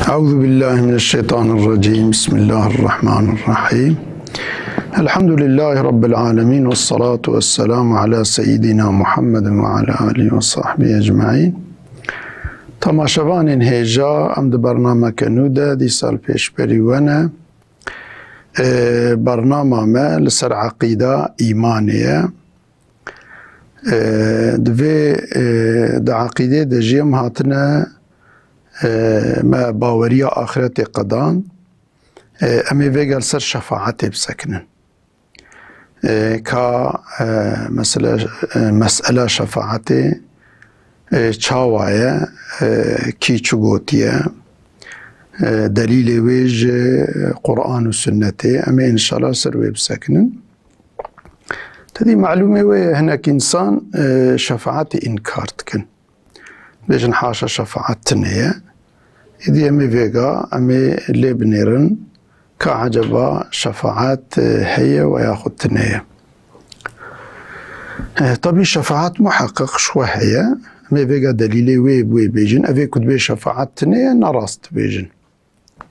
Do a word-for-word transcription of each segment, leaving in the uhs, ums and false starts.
أعوذ بالله من الشيطان الرجيم. بسم الله الرحمن الرحيم. الحمد لله رب العالمين، والصلاة والسلام على سيدنا محمد وعلى آله وصحبه أجمعين. Temaşevanên hêja, em di bernameke nû de dîsa li pêşberî we ne. Ee, bernama me li ser eqîda, îmanê ye. Ee, di vê, ee, di eqîdê de jî em hatine, ee, me baweriya axiretê qedan. Ee, em ê vêga li ser şefaetê bisekinin. Ee, ka, ee, mesele, ee, mesela şefaetê, ee, çawa ye, ee, kî çi gotiye, ee, delîlê wê ji Quran û Sunnetê, em ê înşallah ser wê bisekinin. Tedî malûmê wê ye, hinek însan, e, şefaetê înkar dikin. Bêjin, haşa, şefaet tune ye. Êdî em ê vêga, em ê lê binêrin ka eceba şefaet, e, heye we yaxud tune ye. E, tabî şefaet muheqeq ji xwe heye. Em ê vêga delîlê wê bi wê bêjin. Ev ê ku dibê şefaet tune ye, ne rast dibêjin.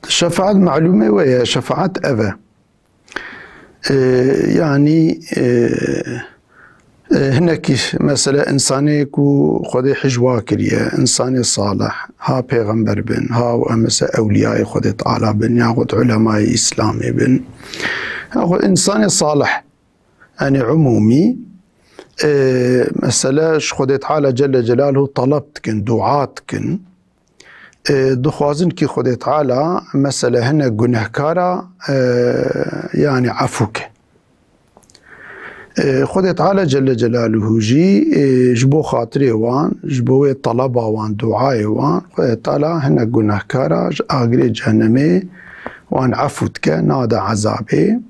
Şefaet malûmê we ye, şefaet ev e. Ee, yanî, ee, ee, hinekî mesela însanê ku Xwedê hicwa kiriye, însanê salih, ha pêxember bin, ha û em mesela ewliyayê Xwedê Teala bin, yaxud ulemayê Îslamê bin, yaxud însanê salih, yanî umûmî, ee, mesela ji Xwedê Teala Celle Celaluhu taleb dikin, dua dikin. E, dixwazin kî Xwedê Teala, mesela, hinek gunehkara, e, yanî efû ke. E, Xwedê Teala Celle Celaluhu jî, e, ji bo xatirê wan, ji bo wê taleba wan, duayê wan, Xwedê Teala hinek gunehkara ji agirê cehennemê wan efû dike, nade ezabê.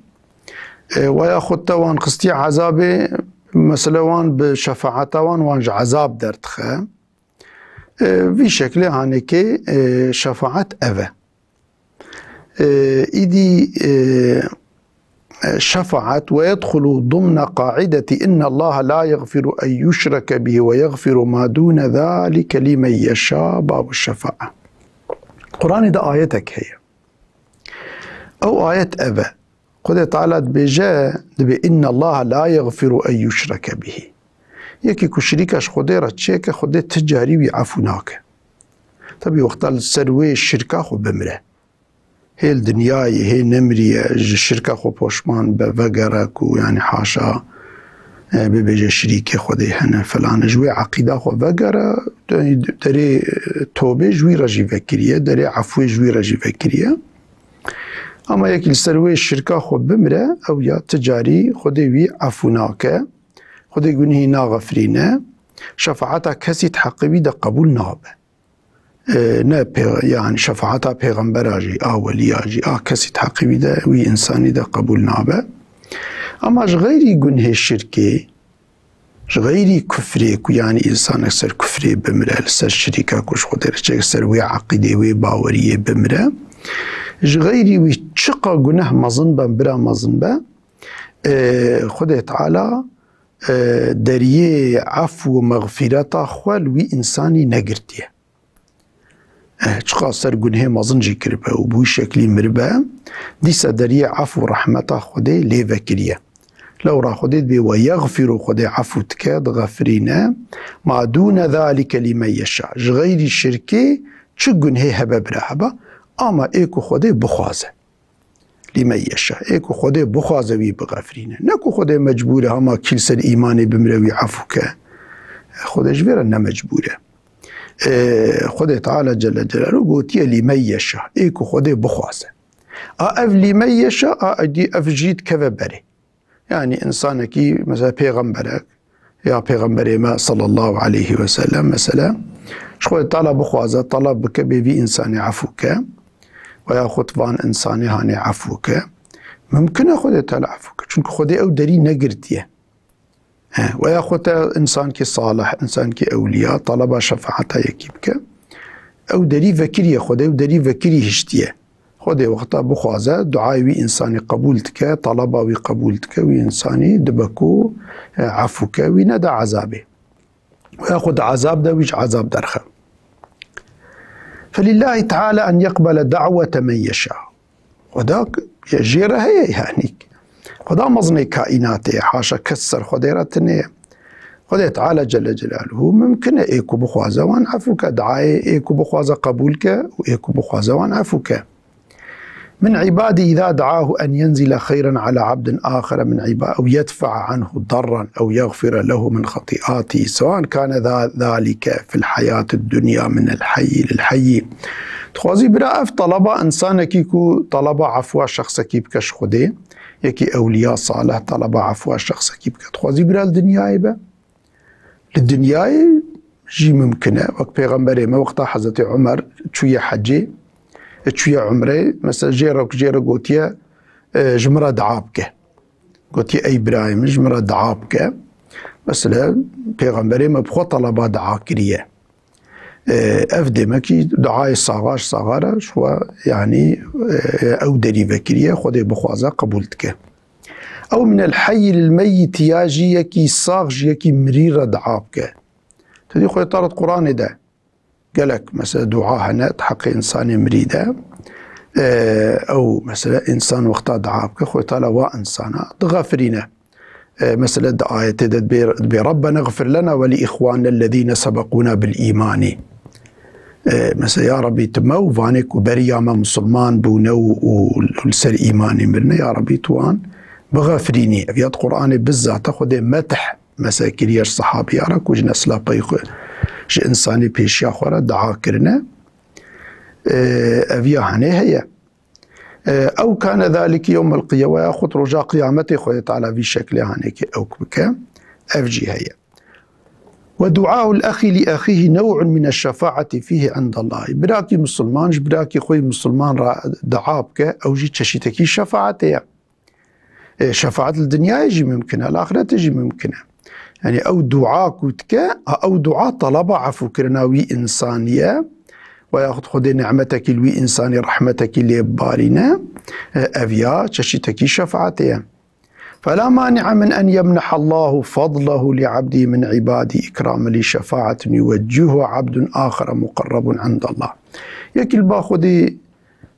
E, we yaxud te wan xistiye ezabê, mesela, wan bi şefaeta wan, wan ji ezab derdixe. E, vî şeklê hanekê, e, şefaet ev e. E, îdî, e, e, şefaet, "Ve yedhulu dumne qaideti innallaha la yeğfiru en yuşreke bihi ve yeğfiru ma dune zalike limen yeşa", babu şefae. Quranê de ayetek heye. Ew ayet ev e. Xwedê Teala dibêje, dibê, "Inna Allaha la yeğfiru en yuşreke bihi." Yekî ku şirîka ji Xwedê re çêke, Xwedê ti carî wî efû nake. Tabî wexta li ser wê şirka xwe bimire. Hê li dinyayê, hê nemiriye, ji şirka xwe poşman be, vegere ku, yanî haşa, e, bibêje şirîkê Xwedê hene, filan. Ji wê eqîda xwe vegere, derê tobê ji wî re jî vekiriye, derê efûyê ji wî re jî vekiriye. Ama yekî li ser wê şirka xwe bimire, ew ya ti carî Xwedê wî efû nake, Xwedê gunehî naxefirîne, şefaeta kesî di heqê wî de qebûl nabe. E, ne pê-, yanî şefaeta pêxembera jî, a weliya jî, a kesî di heqê wî de, wî însanî de qebûl nabe. Ama ji xeyrî gunhê şirkê, ji xeyrî kufrê ku, yanî, însanek ser kufrê bimire, li ser şirîka ku ji Xwedê re çêke, ser wê eqîdê, wê baweriyê bimire, ji xeyrî wî çiqa guneh mezin be, bira mezin be, e, Xwedê Teala, e, deriyê efû û mexfîreta xwe li wî însanî negirtiye. Eh, çiqas ser gunhê mezin jî kiribe û bi wî şeklî miribe, dîsa deriyê efû û rehmeta Xwedê lê vekiriye. Lewra Xwedê dibê, "Ve yexfiru", Xwedê efû dike, dixefirîne, "ma dûne zalike limen yeşa." Ji xeyrî şirkê çi gunhê hebe bira hebe, ama ê ku Xwedê bixwaze. Limen yeşa. Ê ku Xwedê bixwaze wî bixefirîne. Ne ku Xwedê mecbûr e hema kî li ser îmanê bimire wî efû ke. Xwedê ji vê re ne mecbûr e. Ê, Xwedê Teala Celle Celaluhu gotiye limen yeşa. Ê ku Xwedê bixwaze. A ev limen yeşa, a edî ev jî dikeve berê. Yanî însanekî, mesela, pêxemberek ya pêxemberê me sallallahu aleyhi ve sellem, mesela, ji Xwedê Teala bixwaze, talab bike, bê vî însanê efû ke, we yaxud van însanê hanê efû ke. Mimkin e Xwedê Teala efû ke. Çunku Xwedê ew derî negirtiye. He, we yaxud te însankî salih, însankî ewliya, talaba şefaeta yekî bike. Ew derî vekiriye, Xwedê ew derî vekirî hiştiye. Xwedê wexta bixwaze, duayê wî însanî qebûl dike, talaba wî qebûl dike, wî însanî dibe ku, e, efû ke, wî nede ezabê. Û ya xwe di ezab de, wî ji ezab derxe. فلله تعالى أن يقبل دعوة من يشاء. Xweda jê re heye, yanî Xweda mezinê kaînatê ye, haşa kes ser Xwedê re tune ye. Xwedê Teala Celle Celaluhu mimkin e ê ku bixwaze wan efû ke, diayê ê ku bixwaze qebûl ke û ê ku bixwaze wan efû ke. من عبادي إذا دعاه أن ينزل خيرا على عبد آخر من عباد أو يدفع عنه ضرا أو يغفر له من خطيئاته سواء كان ذا- ذلك في الحياة الدنيا من الحي للحي. Dixwazî bira ev talaba însanekî ku talaba efwa şexsekî bike ji Xwedê, yekî ewliya salih talaba efwa şexsekî bike. Dixwazî bira li dinyayê be. Li dinyayê jî mimkin e. Wek Pêxemberê me wexta Hezretî Umer çûye hecê, e, çûye umrê, mesela jê re, jê re gotiye, e, ji min re dua bike. Gotiye, ey birayê min, ji min re dua bike. Mesela Pêxemberê me bi xwe talaba dua kiriye. E, ev demekî duayê saxa ji saxa re ji xwe, yanî, e, ew derî vekiriye, Xwedê bixwaze qebûl dike. Ew min el heyy lil meyyit, ya jî yekî sax ji yekî mirî re dua bike. Tu dî Xwedê Teala di Quranê de gelek mesela dua hene di heqê însanê mirî de. E, ew mesela însan wexta dua bike, Xwedê Teala wa însana dixefirîne. E, mesela di ayetê de dibê, dibê, "Rabbena iğfir lena ve li ihwanina ellezîne sebekûna bil îmanî." E, mesela, ya Rabbî, tu me û vanê ku beriya me musulman bûne û, û li ser îmanê mirine, ya Rabbî, tu wan bixefirînî. Ev ya di Qur'anê bizzate Xwedê metih, mesela, kiriye ji sehabiya re ku ji nesla pey xwe, ji însanê pêşiya xwe re dua kirine. E, ev ya henê heye. E, ew kane zalike yewmel qiyame, yaxud roja qiyametê Xwedê Teala vî şeklê hanekê ewk bike, ev jî heye. Ve duaul exî li exîhî new'un mine şefaati fîhî indallahî. Birakî musulman ji birakî xwe yî musulman re dua bike, ew jî çeşîtekî şefaetê ye. E, şefaet li dinyayê jî mimkin e, li axretê jî mimkin e. Yanî ew dua ku dike, a, ew dua talaba efûkirina wî însanî ye, we yaxud Xwedê nimetekî li wî însanî, rehmetekî lê bibarîne, e, ev ya çeşîtekî şefaetê ye. Fela mani'a min en yemneha Allahu fadlehu li abdî min ibadî ikramen li şefaatin yuweccihu abdun axara muqerrebun indallah. Yekî li ba Xwedê,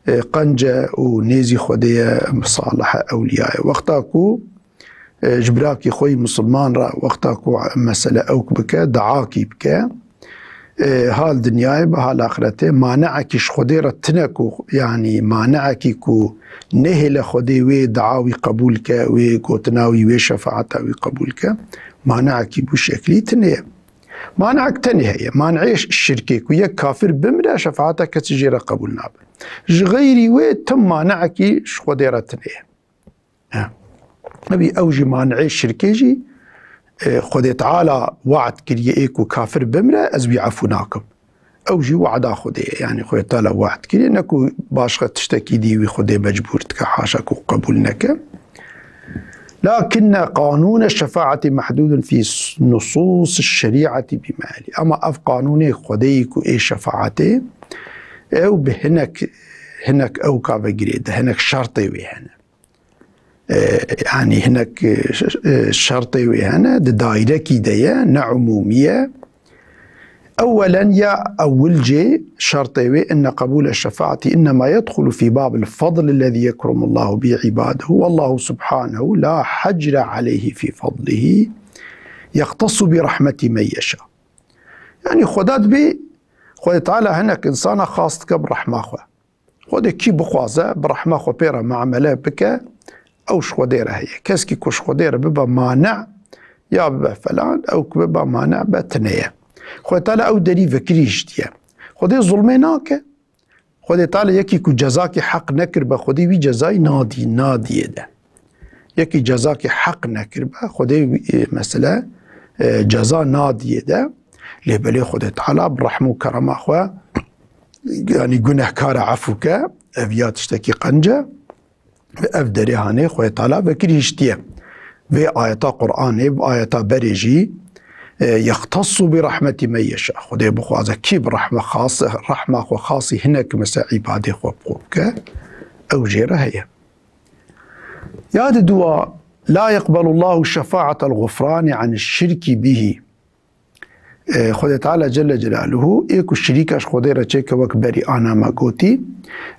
e, qence û nêzî Xwedê ye, salih e, ewliya ye. Wexta ku e, ji birakî xwe yî misilman re wexta ku mesele ewk bike, duakî bike, e, ha li dinyayê be ha li axretê, maneekî ji Xwedê re tine ku, yanî maneekî ku nehêle Xwedê wê dua wî qebûl ke, wê gotina wî, wê şefaeta wî qebûl ke, maneekî bû şeklî tine ye. Maneek tenê heye, maneê şirkê ku yek kafir bimire, şefaeta kesî jê re qebûl nabe. Ji xeyrî wê tim maneekî ji Xwedê re tine ye. He. Evî ew jî maneê şirkê jî, e, Xwedê Teala we'd kiriye, ê ku kafir bimre, ez wî efû nakim. Ew jî we'da Xwedê ye. Yanî Xwedê Teala we'd kiriye, ne ku başqa tiştekî dî wî Xwedê mecbûr dike, haşa ku qebûl neke. Lakinne qanûne şefaetî mehdûdun fî nusûs şerîetî bî me'elî. Ema ev qanûnê Xwedê yî ku ê şefaetê, ew bi hinek, hinek ewka ve girêde, hinek şertê wê hene. E, yanî hinek, e, ş-, e, şertê wê hene, di dairekî de ye, ne umûmî ye. Ewwelen, ya ewil cê şertê wê, inne qebûle şefaetî innema yedxulu fî babil fadl ellezî yekrumullahu bî ibadahu, wallahu subhanehu la hecre aleyhi fî fadlihi, yextesu bi rahmetî men yeşa. Yanî Xweda dibê, Xwedê Teala hinek însana xas dike bi rehma xwe. Xwedê kî bixwaze bi rehma xwe pê re muamele bike, ew ji Xwedê re heye. Keskî ku ji Xwedê re bibe mane, ya bibe felan, ew ku bibe mane be tine ye. Xwedê Teala ew derî vekirî hiştiye. Xwedê zulmê nake. Xwedê Teala yekî ku cezakî heq nekiribe, Xwedê wî cezayî nadî, nadiyê de. Yekî cezakî heq nekiribe, Xwedê wî, e, mesele, e, ceza nadiyê de. Lê belê Xwedê Teala bi rehm û kerema xwe, yanî gunehkara efû ke, ev ya tiştekî qenc e. Ev derê hanê Xwedê Teala vekirî hiştiye. Vê ayeta Qur'anê, bi ayeta berê jî, e, yextesu bi rahmetî men yeşa. Xwedê bixwaze kî bi rehme xas, rehma xwe xasî hinek mesela îbadê xwe bi xwe bike, ew jê re heye. Ya di dua, la yeqbelullahu şefaatel gufrani an şirki bihi. E, Xwedê Teala Celle Celaluhu ê ku şirîka ji Xwedê re çêke wek berî ana me gotî,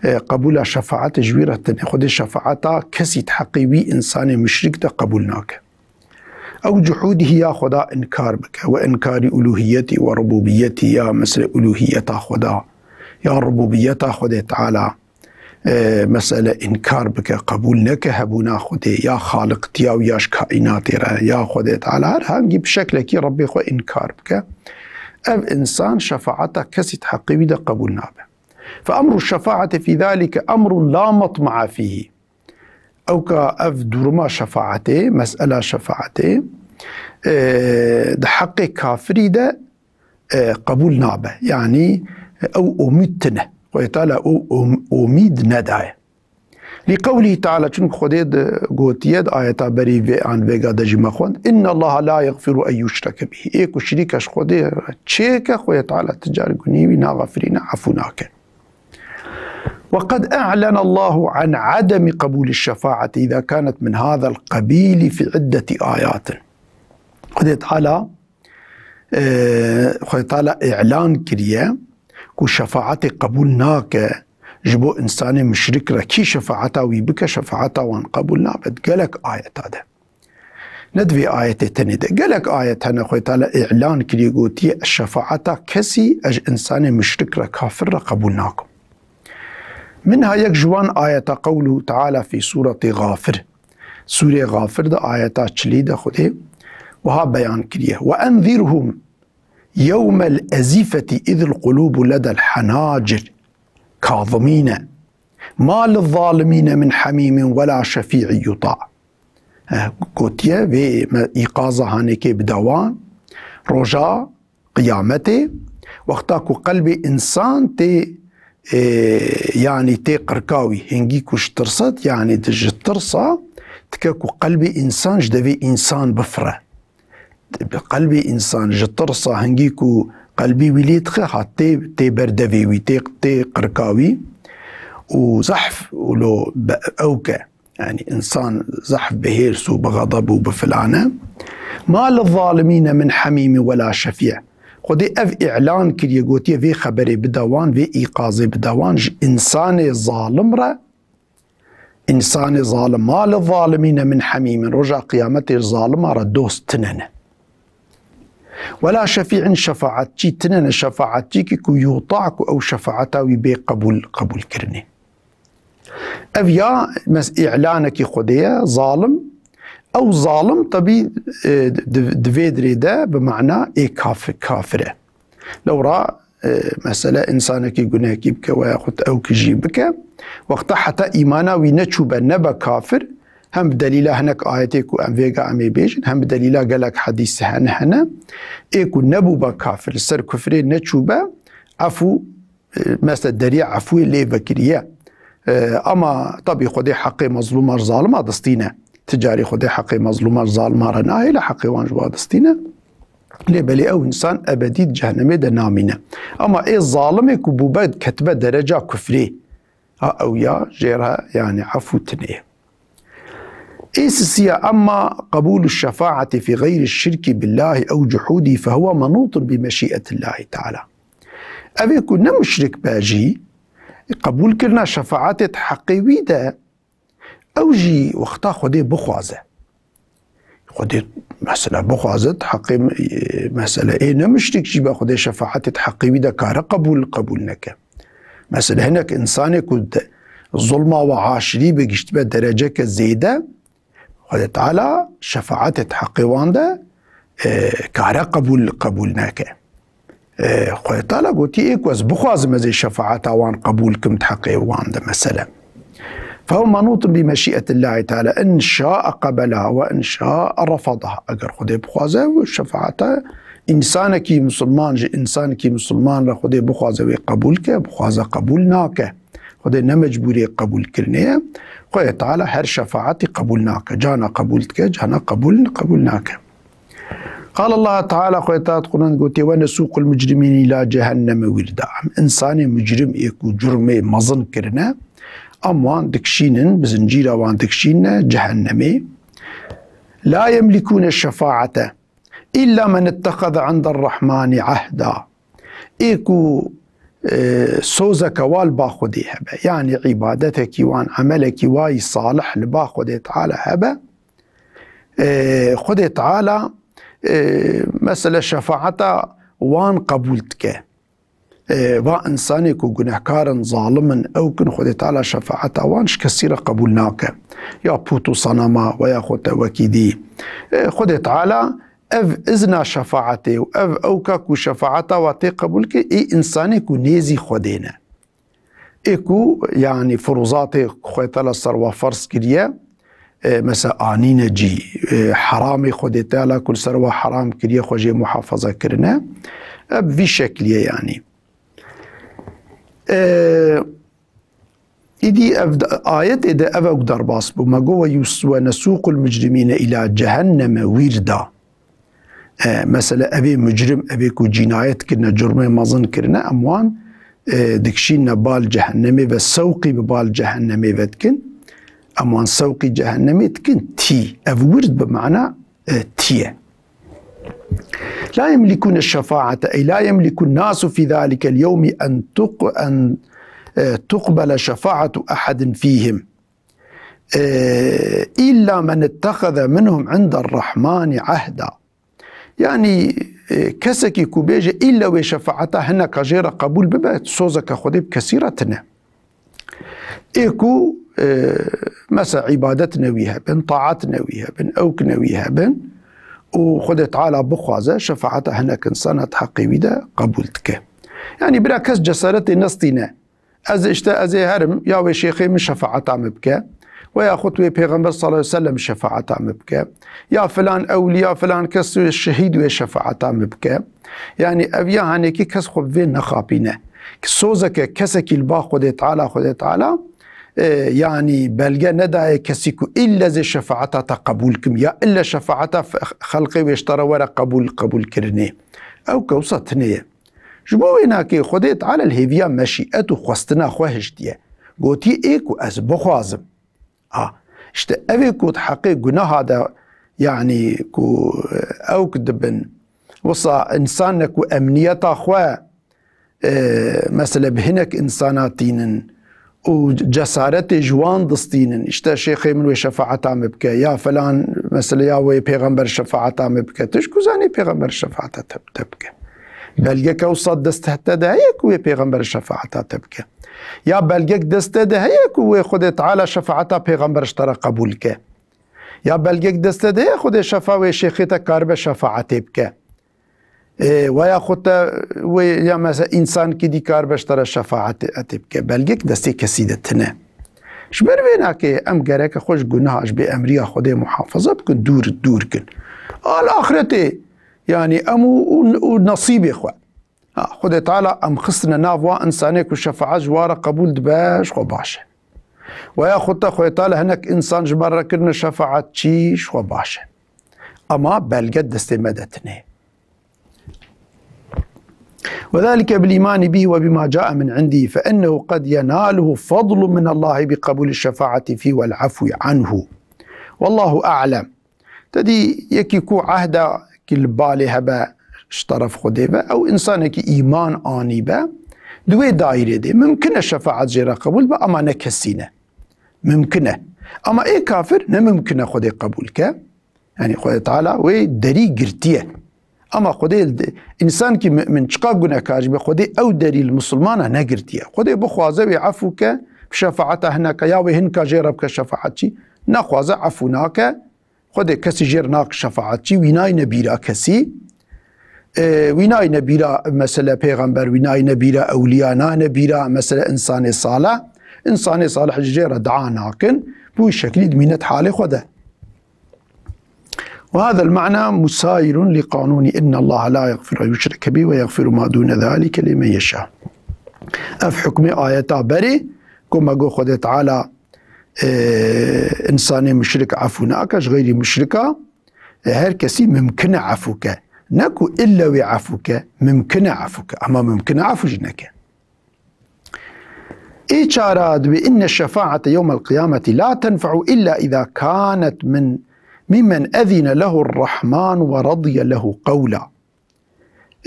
e, qebûla şefaetê ji wî re tine. Xwedê şefaeta kesî di heqê wî însanê muşrik de qebûl nake. Ew cuhûdî ya Xweda inkar bike, we inkarî uluhiyetî we rububiyetî ya mesele uluhiyeta Xweda, ya rububiyeta Xwedê Teala, e, mesele inkar bike, qebûl neke hebûna Xwedê, ya xaliqtiya wî ya ji kaînatê re, ya Xwedê Teala, her hangî bi şeklekî Rebbê xwe inkar bike, ev însan şefaeta kesî di heqê wî de qebûl nabe. Fe emru şefaeti fî zalike emrun la matma'a fîhî. Ewka ev duruma şefaetê, mesela şefaetê, e, di heqê kafirî de, e, qebûl nabe. Yanî ew omîd tine. Xwedê Teala ew om-, omîd nedaye. Li qewlî Teala, çunku Xwedê di gotiye di ayeta berî vê an vêga de jî me xwend, "Inna Allaha la yaghfiru en yushrake bihi." Ê ku şirîka ji Xwedê re çêke, Xwedê Teala ti car gunî wî naxefirîne, efû nake. وقد أعلن الله عن عدم قبول الشفاعة إذا كانت من هذا القبيل في عدة آيات. Xwedê Teala, e, Xwedê Teala îlan kiriye ku şefaetê qebûl nake ji bo însanê muşrik re. Kî şefaeta wî bike, şefaeta wan qebûl nabe. Di gelek ayeta de. Ne di vê ayetê tenê de. Gelek ayet hene Xwedê Teala îlan kiriye, gotiye, "Şefaeta kesî ez ji însanê muşrik re, kafir re qebûl nakim." Minha, yek ji wan ayeta, qewluhu Teala fî sûretî Gafir. Sûrê Gafir de ayeta çilî de Xwedê wiha beyan kiriye, "Ve enzirhum yewmel ezîfetî izil qulûbu ledel henacir." Kazimîne. Ma lizzalimîne min hemîmin wela şefî'î yuta. Eh, gotiye, vê me îqaza hanekê bide wan. Roja qiyametê, wexta ku qelbê însan tê, e, yanî tê qirka wî, hingî ku ji tirsa, yanî di ji tirsa, dike ku qelbê însan ji devê însan bifire. Qelbê însan ji tirsa hingî ku qelbî wî lê dixe, ha tê, tê ber devê wî, tê, tê qirka wî û zehf û lo be-, ewke. Yanî însan zehf bi hêrs û bi xedeb û bi filan e. Ma lizzalimîne min hemîmî wela şefî. Xwedê ev îlan kiriye, gotiye, vê xeberê bide wan, vê îqazê bide wan, ji însanê zalim re, însanê zalim, ma lizzalimîne min hemîmin, roja qiyametê zalima re dost tine ne. Wela şefî'in, şefaetçî tine ne, şefaetçîkî ku yuta, ku ew şefaeta wî bê qebûl, qebûlkirinê. Ev ya mes-, îlanekî Xwedê ye, zalim. Ew zalim tebî, e, di, di vê dirê de bi mana ê kaf-, kafir e. Lewra, e, mesele, însanekî gunehekî bike we yaxud ew kijî bike, wexta heta îmana wî neçûbe, nebe kafir, hem bi delîla hinek ayetê ku em vêga em ê bêjin, hem bi delîla gelek hedîs hene, hene, ê ku nebûbe kafir, li ser kufrê neçûbe, efû, e, mesela derya efûyê lê vekiriye. E, ama tabî Xwedê heqê mezlûma ji zalima distîne. Ti carî Xwedê heqê mezlûma ji zalima re nahêle, heqê wan ji wa distîne. Lê belê ew însan ebedî di cehennemê de namîne. Ama ê zalimê ku bûbe, ketibe dereca kufrê, ha ew ya jê re, yanî, efû tine ye. Ê sisiya, emma qebûlu şefaetî fî xeyrî şirkî billahî ew cuhûdî fehuwe menûtun bi meşîetillahî teala. Ev ê ku ne muşrik be jî, qebûlkirina şefaetê di heqê wî de, ew jî wexta Xwedê bixwaze. Xwedê, mesela, bixwaze, di heqê, e, mesela, ê ne muşrik jî be, Xwedê şefaetê di heqê wî de kare qebûl, qebûl neke. Mesela, hinek însanê ku de, zulma we aşirî be, giştibe dereceke zêde, Xwedê Teala şefaetê di heqê wan de, e, kare qebûl, qebûl neke. E, Xwedê Teala gotiye, ê ku ez bixwazim, ez ê şefaeta wan qebûl kim di heqê wan de, mesele. Fehuve menûtun bi meşîetillahî teala, in şa'a qebelaha ve in şa'a refadaha. Eger Xwedê bixwaze, ew şefaeta însanekî misilman ji însanekî misilman re Xwedê bixwaze wê qebûl ke, bixwaze qebûl nake. Xwedê ne mecbûrê qebûlkirinê ye. Xwedê Teala her şefaetî qebûl nake. Cana qebûl dike, cana qebûl, qebûl nake. Qal Allah Teala, Xwedê Teala di Qur'an gotiye, "Ve nesuqul mujrimîne îlâ cehenneme wîrda." Em însanê mujrim ê ku curmê mezin kirine, em wan dikişînin, bi zincîra wan dikişînine cehennemê. "La yemlikûne şefaete." إلا من اتخذ عند الرحمن عهدا. Ê ku, e, sozeke wa li ba Xwedê hebe, yanî îbadetekî wan, emelekî wa yî salih li ba Xwedê Teala hebe, e, Xwedê Teala, e, mesela şefaeta wan qebûl dike. E, va insanê ku gunehkar in, zalim in, ew kin, Xwedê Teala şefaeta wan ji kesî re qebûl nake. Ya pût û sanama, we ya xwe te wekî dî. E, Xwedê Teala ev izna şefaetê û ev ewka ku şefaeta wa tê qebûl kir, ê insanê ku nêzî Xwedê ne. Ê ku, yanî, firuzatê Xwedê Teala ser wa ferz kiriye, e, mesela anîne cî, e, heramê Xwedê Teala ku li ser wa heram kiriye, xwe jê muhafaza kirine. E, bi vî şeklî ye, yanî. E, îdî ev de, ayetê de ev ew derbas bû. Me got, "Ve yus-, ve nesuqul mujrimîne îla cehenneme wîrda." E, mesela evê mujrim, evê ku cînayet kirine, curmê mezin kirine, em wan, e, dikişînine bal cehennemê ve sewqî bi bal cehennemê ve dikin. Em wan sewqî cehennemê dikin tî. Ev wird bi mana, e, tî ye. La yemlikune şefaate, ey la yemlikun nasu fi zalikel yewmi en tuq-, en, e, tuqbele şefaatu ahadin fihim. E, illa men ittehaze minhum inda rahmani ahda. Yanî, e, kesekî ku bêje îlle wê şefaeta hineka jê re qebûl bibe, sozeke Xwedê bi kesî re tine. Ê ku, e, mesela îbadet ne wî hebin, taat ne wî hebin, ewk ne wî hebin û Xwedê Teala bixwaze şefaeta hinek insana di heqê wî de qebûl dike. Yanî bira kes cesaretê nestîne. Ez işte, ez ê herim, ya wê şêxê min şefaeta min bike, we yaxud wê Pêxember sallallahu aleyhi ve sellem şefaeta min bike, ya filan ewliya, filan kes şehîd wê şefaeta min bike. Yanî ev ya hanekî kes xwe bi vê nexapîne. Ki sozeke kesekî li ba Xwedê Teala, Xwedê Teala, e, yanî belge nedaye kesî ku îlle zê şefaeta te qebûl kim, ya îlle şefaeta f-, xelqê wê ji te re were qebûl, qebûl kirinê. Ew kewsa tine ye. Ji bo wê nakê Xwedê Teala li hêviya meşîet û xwestina xwe hiştiye. Gotiye, ê ku ez bixwazim. A, işte ev ê ku di heqê gunaha de, yanî ku, e, ewk dibin. Wisa însan ne ku emniyeta xwe, e, mesele bi hinek însana tînin, û cesaretê ji wan distînin. İşte şêxê min wê şefaeta min bike, ya filan mesele ya wê pêxember şefaeta min bike. Tu ji ku zanî pêxember şefaeta te, te bike? Belgeke wisa dest te de heye ku wê pêxember şefaeta te bike? Ya belgek dest te de heye ku wê Xwedê Teala şefaeta pêxember ji te re qebûl ke? Ya belgek dest te de heye Xwedê şefa wê şêxê te karibe şefaetê bike? Ê, weya xwe te wê ya mesela însankî dî kar be ji te re şefaetê etê bike. Belgek destê kesî de tine. Ji ber vê nakê em gereke xwe ji gunaha, ji bêemriya Xwedê muhafaza bikin, dûr, dûr kin. A li axretê, yanî em û, û, û nesîbê xwe. Ha, Xwedê Teala em xistine nav wa însanê ku şefaet ji wa re qebûl dibe, ji xwe baş e. Weya xwe te Xwedê Teala hinek însan ji me re kirine şefaetçî, ji xwe baş e. Ama belge destê me de tine. وذلك بالإيمان به وبما جاء من عنده فإنه قد يناله فضل من الله بقبول الشفاعة فيه والعفو عنه. والله أعلم. Te dî yekî ku ehda ki li balê hebe ji teref Xwedê ve, ew însanekî îman anî be, di wê daîrê de mimkin e şefaet jê re qebûl be, ama ne kesî ne. Mimkin e. Ama ê kafir ne mimkin e Xwedê qebûl ke. Yanî Xwedê Teala wê derî girtiye. Ama Xwedê li de, însankî mu'min çiqa gunehkar jî be, Xwedê ew derî li misilmana negirtiye. Xwedê bixwaze wê efû ke, bi şefaeta hineka ya wê hinka jê re bike şefaetçî. Nexwaze efû nake. Xwedê kesî jê re nake şefaetçî. Wî nayne bîra kesî. E, wî nayne bîra mesele pêxember, wî nayne bîra ewliya, nayne bîra mesele însanê salih. Însanê salih jî jê re dua nakin. Bi wî şeklî dimîne di halê xwe de. وهذا المعنى مساير لقانون إن الله لا يغفر أن يشرك به ويغفر ما دون ذلك لمن يشاء. Ev hukmê ayeta berê ku me got Xwedê Teala, e, însanê muşrik efû nake, ji xeyrî muşrika, e, her kesî mimkin e efû ke. Ne ku ille wê efû ke, mimkin e efû ke. Ama mimkin e efû jî neke. Ê çara dibê, inne şefaete yewmel qiyameti la tenfe'u illa iza kanet min Mimmen ezine lehu Rahman ve radiye lehu qewla.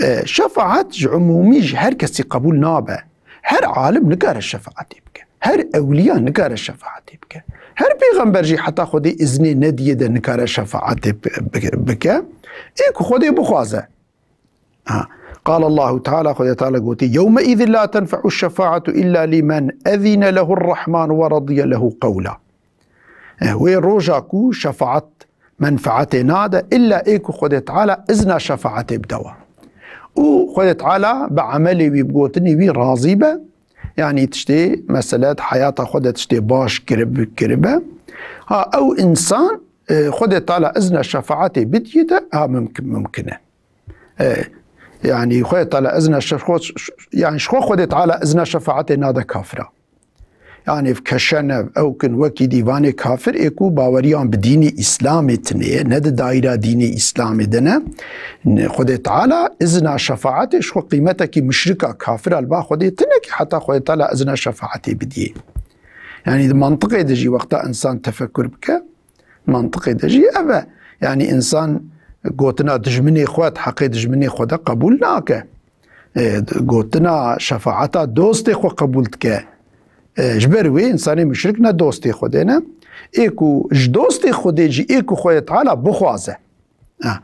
E, şefaet ji umûmî, ji her kesî qebûl nabe. Her alim nikare şefaetê bike. Her ewliya nikare şefaetê bike. Her pêxember jî heta Xwedê iznê nediye de nikare şefaetê bi-, bi-, bike. Ê ku Xwedê bixwaze. Ha. Qal Allahu Teala, Xwedê Teala gotî, "Yewme izin la tenfe'u şefaetu illa limen ezine lehu Rahman ve radiye lehu qewla." E, wê roja ku şefaet menfeetê nade, illa ê ku Xwedê Teala izna şefaetê bide wa. Û Xwedê Teala bi emelê wî, bi gotinê wî razî be, yanî tiştê, mesele di heyata xwe de tiştê baş kirib-, kiribe. Ha, ew însan, e, Xwedê Teala izna şefaetê bidiyê de, ha, mimkin, mimkin e. E, yanî Xwedê Teala izna şef-, xwe, ş-, ş-, yanî ji xwe Xwedê Teala izna şefaetê nade kafira. Yanî keşenev, ew kin wekî dîvanê kafir ê ku baweriyan bi dînê Îslamê tine ye, ne di daîra dînê Îslamê de ne. Ne, Xwedê Teala izna şefaetê ji xwe qîmetekî muşrika kafira li ba Xwedê tine ki heta Xwedê Teala izna şefaetê bidiyê. Yanî di mantiqê de jî wexta însan tefekur bike, mantiqê de jî ev e. Yanî însan gotina dijminê xwe di heqê dijminê xwe de qebûl nake. E, gotina şefaeta dostê xwe qebûl dike. E, ji ber wê însanê muşrik ne dostê Xwedê ne. Ê ku ji dostê Xwedê jî, ê ku Xwedê Teala bixwaze. Ha.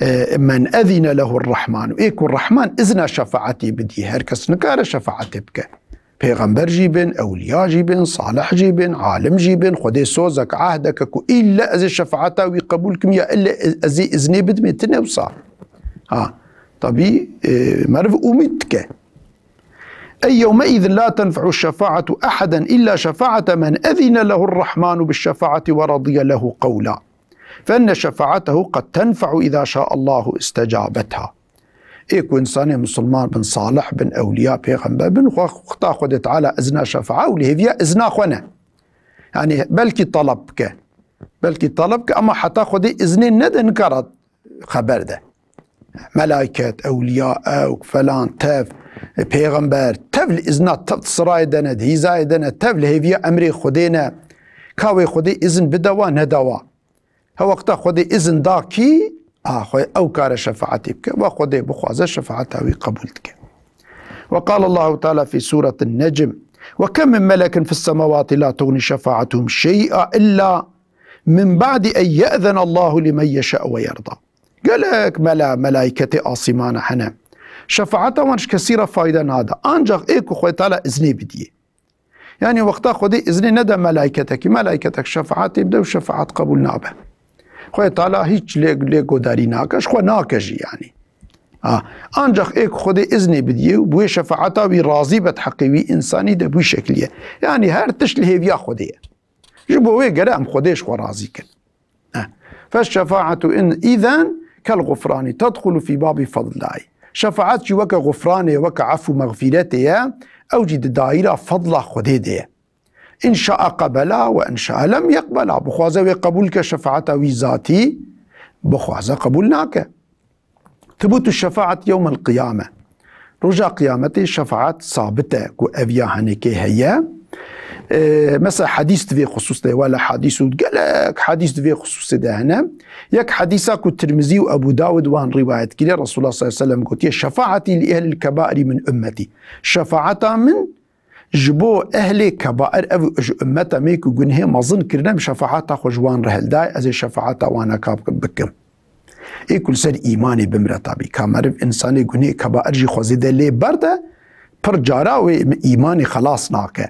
E, men ezine lehu Rahman. Ê ku Rahman izna şefaetê bidî, her kes nikare şefaetê bike. Pêxember jî bin, ewliya jî bin, salih jî bin, alim jî bin, Xwedê sozek, ehdeke ku îlle ez ê şefaeta wî qebûl kim ya îlle ez ê iznê bidimê, tine wisa. Ha, tabî, e, meriv umîd dike. Ey yewme izin la tenfe'u şefaetu eheden illa şefaete men ezine lehu Rahmanu bi şefaeti ve radiye lehu qewla. Fe inne şefaetehu qed tenfe'u iza şa'allahu istecabetha. Ê ku însanê misilman bin, salih bin, ewliya, pêxember bin, xwe, wexta Xwedê Teala izna şefaet û li hêviya izna xwe ne. Yanî belkî talab bike. Belkî talab bike, ama heta Xwedê iznê nede nikara xeber de. Melaiket, ewliya, ewk, felan, tev, pêxember, tev li izna, tev di sirayê de ne, di hîzayê de ne, tev li hêviya emrê Xwedê ne. Ka wê Xwedê izin bide wa, nede wa. He wexta Xwedê izin da kî, a, xwe ew kare şefaetê bike, ve Xwedê bixwaze şefaeta wî qebûl dike. Ve qal Allahu Teala fî Sûretin Necm, "Ve kem min melekin fis semawati la tuxni şefaetuhum şey'a illa min ba'di en ye'zen Allahu limen yeşa'u ve yerda." Gelek mela, melaiketê asîmana hene. Şefaeta wan ji kesî re fayde nade. Ancax ê ku Xwedê Teala iznê bidiyê. Yanî wexta Xwedê iznê nede melaiketekî, melaiketek şefaetê bide û şefaet qebûl nabe. Xwedê Teala hîç lê, lê godarî nake, ji xwe nake jî yanî. Ha, ancax ê ku Xwedê iznê bidiyê û bi wê şefaeta wî razî be di heqê wî însanî de bi wî şekilî ye. Yanî her tişt li hêviya Xwedê ye. Ji bo wê gere em Xwedê ji xwe razî kin. Eh. Feşşefaetu in îzen kel gufrani tedxulu fî babî fadlillahî. Şefaet jî weke gufranê, weke efû mexfîretê ye, ew jî di daîra fadla Xwedê de ye. In şa'a qebela ve in şa'a lem yeqbela. Bixwaze wê qebûl ke şefaeta wî zatî, bixwaze qebûl nake. Tibutu şefaet yewmel qiyame. Roja qiyametê şefaet sabit e ku ev ya henekê heye. E, mesela hedîs di vê xusûs de, wele hedîs û gelek hedîs di vê xusûsê de hene. Yek hedîsa ku Tirmizî û Ebû Dawud wan rîwayet kiriye, Resulullah sallallahu aleyhi ve sellem gotiye, "Şefaetî li ehlil kebairî min ummetî." Şefaeta min ji bo ehlê kebair, ev ji ummeta me ku gunehê mezin kirine, min şefaeta xwe ji wan re hildaye, ez ê şefaeta wana ka bikim. Ê ku li ser îmanê bimire tabî. Ka meriv însanê gunehê kebair jî xwe zêde lê berde, pir cara wê îmanê xelas nake.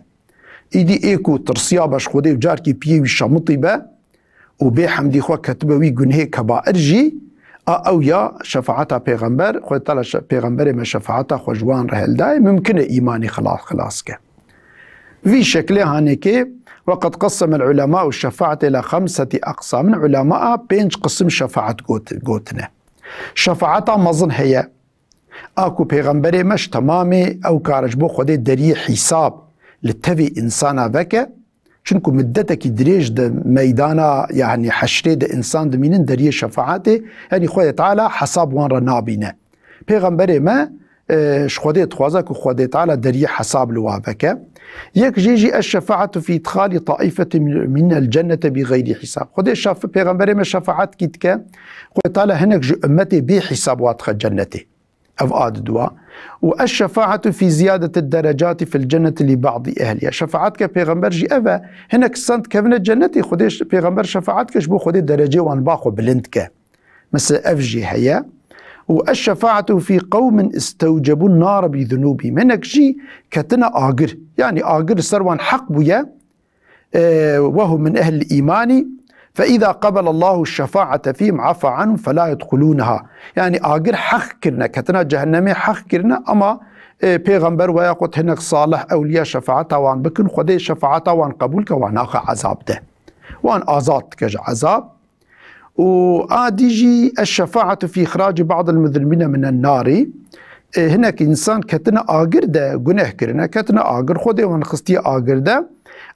Îdî ê ku tirsiya be ji Xwedê û carkî piyê wî şemitî be û bê hemdî xwe ketibe wî gunehê kebair jî, a ew ya şefaeta pêxember, Xwedê Teala şe-, pêxemberê me şefaeta xwe ji wan re hildayê, mimkin e îmanê xila-, xilas ke. Vî şeklê hanekê, "Ve qed qessemel ulema'u şefaete ila xemseti aqsamin." Ulemaa pênc qisim şefaet got-, gotine. Şefaeta mezin heye. A ku pêxemberê me ji temamê ew kare ji bo Xwedê deriyê hîsab li tevî însana veke, çinku middetekî dirêj di meydana, yanî heşrê de însan dimînin deriyê şefaetê, yanî Xwedê Teala hesab wan re nabîne. Pêxemberê me, e, ji Xwedê dixwaze ku Xwedê Teala deriyê hesab li wa veke. Yek jê jî eş-şefaetu fî îdxalî taîfetin minel cennete bi xeyrî hîsab. Xwedê şaf-, Pêxemberê me şefaet kî dike, Xwedê Teala hinek ji ummetê bê hîsab wa dixe cennetê. Ev a didwa. Û eş-şefaetu fî ziyadeti derecati fil cenneti li ba'di ehliha. Şefaet ke Pêxember jî ev e, hinek san dikevine cennetê, Xwedê ş-, Pêxember şefaet ke ji bo Xwedê derecê wan ba xwe bilind ke. Mesela ev jî heye. Û eş-şefaetu fî qewmin istewcebûn nara bi zunûbî. Hinek jî ketine agir. Yanî agir li ser wan heq bûye. E, ve hum min ehlil îmanî. Fe îza qebela Allahu şefaete fîhim afa anhum fe la yedxulûneha. Yanî agir heq kirine, ketine cehennemê heq kirine ama, e, Pêxember weya xwe hinek salih ewliya şefaeta wan bikin, Xwedê şefaeta wan qebûl ke wan naxe ezab de. Wan azad dike ji ezab. Û a dî jî eş-şefaetu fî îxracî ba'dil muzlimîne minen narî. E, hinek însan ketine agir de guneh kirine, ketine agir, Xwedê wan xistiye agir de.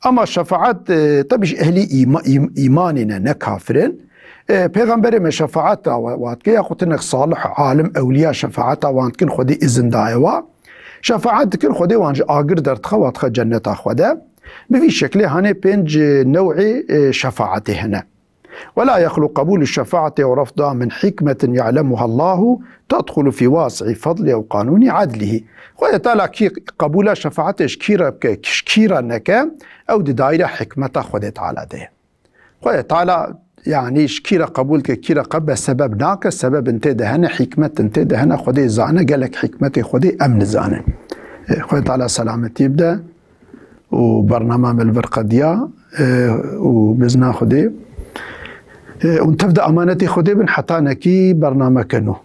Ama şefaet, e, tabi ji ehlî îma-, îm-, îmanê ne, ne kafir in. E, Pêxemberê me şefaeta wa-, wa dike, yaxud hinek salih, alim, ewliya şefaeta wan dikin, Xwedê izin daye wa. Şefaet dikin, Xwedê wan ji agir derdixe, wa dixe cenneta Xwe de. Bi vî şeklê hanê pênc, e, new'ê, e, şefaetê hene. Ve la yexlu qebûlu şefaetê ew refda min hikmetin ya'lemuha Allahu tedxulu fî wasi'i fadlî ew qanûnî edlîhî. Xwedê Teala kî qebûla şefaetê ji kî re bike, ji kî re neke, ew di daîra hikmeta Xwedê Teala de ye. Xwedê Teala, yanî ji kî re qebûl dike, kî re qe-, be sebeb nake, sebebin tê de hene, hikmetin tê de hene, Xwedê zane, gelek hikmetê Xwedê em nizanin. E, Xwedê Teala selametî bide. û bernama me li vir qediya, e, û bizna Xwedê. E, hûn tev de amanetê Xwedê bin heta nekî bernameke nû.